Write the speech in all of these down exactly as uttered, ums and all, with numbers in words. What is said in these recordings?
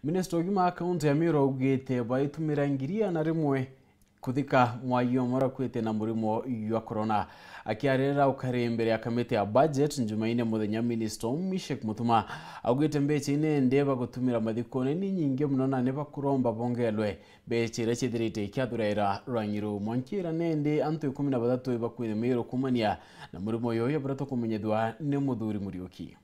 Minista ugima wa kaunti ya Meru augite baitumira ngiri igana rimwe kuthika mwayio marakwite na murimo jwa corona. Akiarira ukari mbere ya kamiti ya budget Njumaine muthenya, minista Mishek Mutuma augite mbecha inende bagutumira mathikone ni nyingi muno na ni bakuromba bongelwe mbecha iria ciithirite ikiathuraira rwangi ruu. Mwankira nende antu ikumi na bathatu ibakwire Meru kumania na murimo uyu, uria baria tukumenyethua ni Muthuri Muriuki.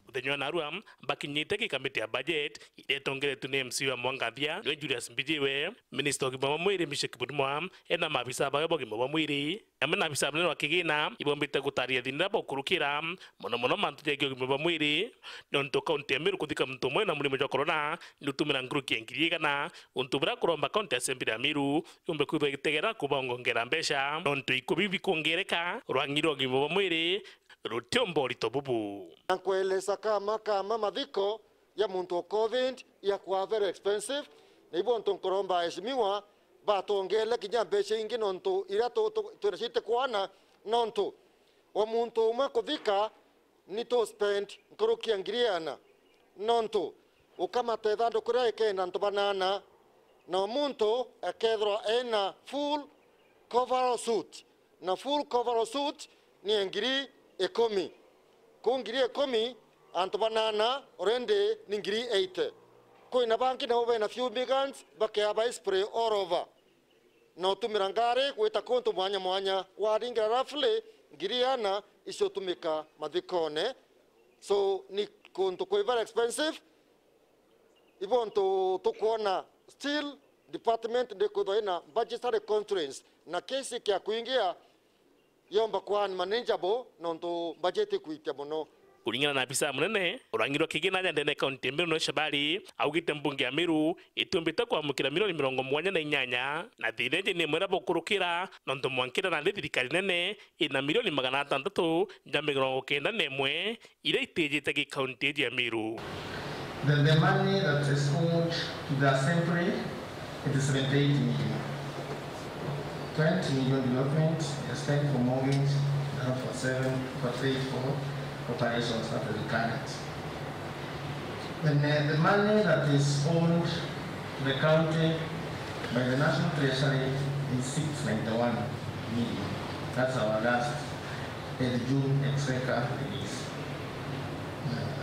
Muthenya wa narua, bakinyite ki kamiti ya budget iria itongeretue ni M C A wa Mwangathia, niwe Julius Mbijiwe, minista wa ugima bwa mwiri Mishek Mutuma, ena maabisa bawe ba ugima bwa mwiri, amwe na abisa munene wa kigina, ibombite gutaria thina iria baukurukira, mono mono mantu jegie ugima bwa mwiri, nontu kaunti ya Meru kuthika muntu umwe na murimo jwa corona ni utumira nkuruki ya ngiri igana, untu buria kuromba kaunti assembly ya Meru yumbe kwithwa igitegera kubongongera mbeca, nontu ikubi bikongereka, rwangi rwa ugima bwa mwiri rutiumba urito bubu. Na nkwelesa kama kama mathiko ya muntu o covid yakuwa very expensive, na ibo ntu nkuromba aheshimiwa batongele kinya mbeca ingi, nontu iria tu- tu- twina citikwana, nontu wa muntu umwe kuthika ni tu spend nkuruki ya ngiri igana, nontu ukamata ithanduku riria ikenda antu banana, na o muntu akethirwa ena full coverall suit, na full coverall suit ni ya ngiri ikumi. Ku ngiri ikumi, antu banana already ni ngiri eighty. Kwina bangi nabo bena fumigants, bakea ba spray all over. Na utumira ngari gwita kuntu mwanya mwanya. Waringira roughly ngiri igana icio utumika mathikone. So, ni kuntu kwi very expensive. Ibo ntu tukwona still department ndikwithwa ina budgetary constraints, na kesi kia kuingia yomba kwa unmanageable nontu budget ikwitia mono. Kuringana na abisa munene, urangi rwa kigina ja ndene kaunti ya Meru no Shabari, augite mbunge ya Meru itiumbite kwamukira milioni mirongo mugwanja na inyanya, na thina iji ni imwe iria bukurukira, nontu mwankira nandi thirikari nene ina milioni magana atantatu ja mirongo kenda na imwe iria itijite gi kaunti iji ya Meru. The, the money that is owed to the assembly, it is seventy-eight million. Twenty million development, is ten for mortgage, and for seven, for three for operations that we recurrent. Then, uh, the money that is owed to the county by the National Treasury is six ninety-one million. That's our last, uh, June exchequer release.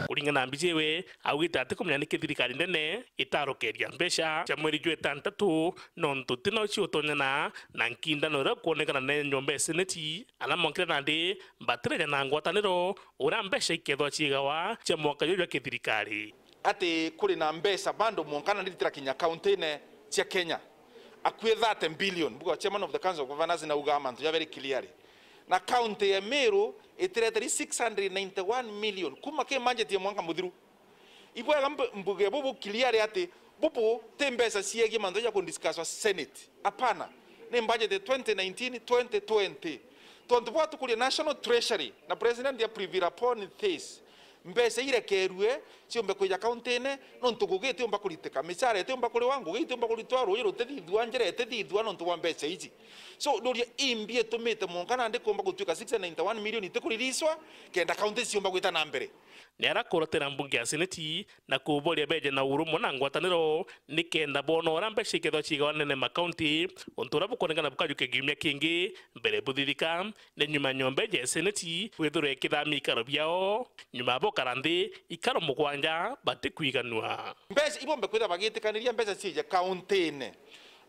Kuringana na Mbijiwe, augite ati kumenya niki thirikari nene itarokeria mbeca cia mweri jwa itantatu, nontu ti no ciutonyana na nkindano iria kwonekana na nyomba ya seneti, ana mwankira nandi batirenya na ngwataniro uria mbeca ikethwa ciigawa cia mwaka juju jwa kithirikari. Ati kuri na mbeca bado mwanka nandi itirakinya kaunti-ine cia Kenya. Akui thirty billion, because chairman of the Council of Governors nauga mantu ja very clearly. Na kaunti ya Meru itireteri six hundred ninety-one million kuma ki budget ya mwanka muthiru. Ibwega mb-, mbuge bubu clearly ati bubu ti mbeca ciegie mantu ja kudiscusswa Senate. Apana. Ni budget ya twenty nineteen, twenty twenty. Tontu bwa tukuria National Treasury, na President ya prevail upon this, mbeca irekerue ciumbe kwija kaunti-ine, nontu ngugi itiumba kuritika, micara itiumba kuriwa, ngugi itiumba kuritwa, ruuji rutithithua, njira itithithua nontu bwa mbeca iji. So, nduria imbi itumite mwanka nandi kumba gutuika six ninety-one million itikuririswa, kenda kaunti ciumba gwita na mbere. Ni arakuratira mbunge ya seneti na kuboria beje na urumwe na ngwataniro, nikenda boona uria mbeca ikethwa ciigawa nene makaunti, untu uria bukwonekana bukajukia kiumia kingi mbere buthithika, ni nyuma ya nyomba iji ya seneti kwithirwa ikithamia ikaro biao, nyuma ya bukara nthi ikaro mugwanja batikwiganua. Mbeca ibombe kwithirwa bagitikaniria mbeca ciije kaunti-ine,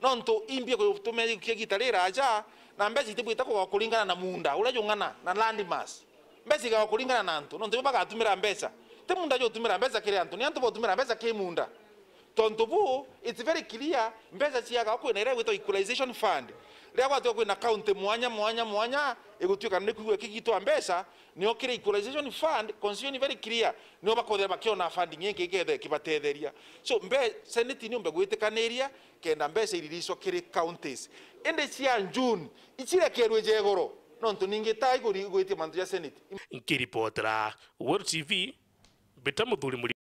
nontu imbi gutumia kia gita riraja, na mbeca itibwita kugawa kuringana na muunda uria jung'ana na land mass. Mbeca igawa kuringana na antu, nontu nio bagatumira mbeca. Ti muunda jutumira mbeca kiri antu, ni antu bautumira mbeca ki muunda. Tontu buu, it's very clear, mbeca ciaga kwina iria igwitwa equalization fund. Riria gwatuika kwina county mwanya, mwanya, mwanya, igutuika ni kwigua ikigitwa mbeca, nio kiri equalization fund, constitution very clear, nio bakothira bakiona funding ingi iketha ikibatetheria. So, mbe-, senate niumbe gwitikaniria kenda mbeca iririswa kiri counties. Indi cia June, icirekerwe ja igoro, nontu ningi ta iguri-, igwitie mantu ja senate. Nkiripotera World T V, Mbita Muthuri Muri-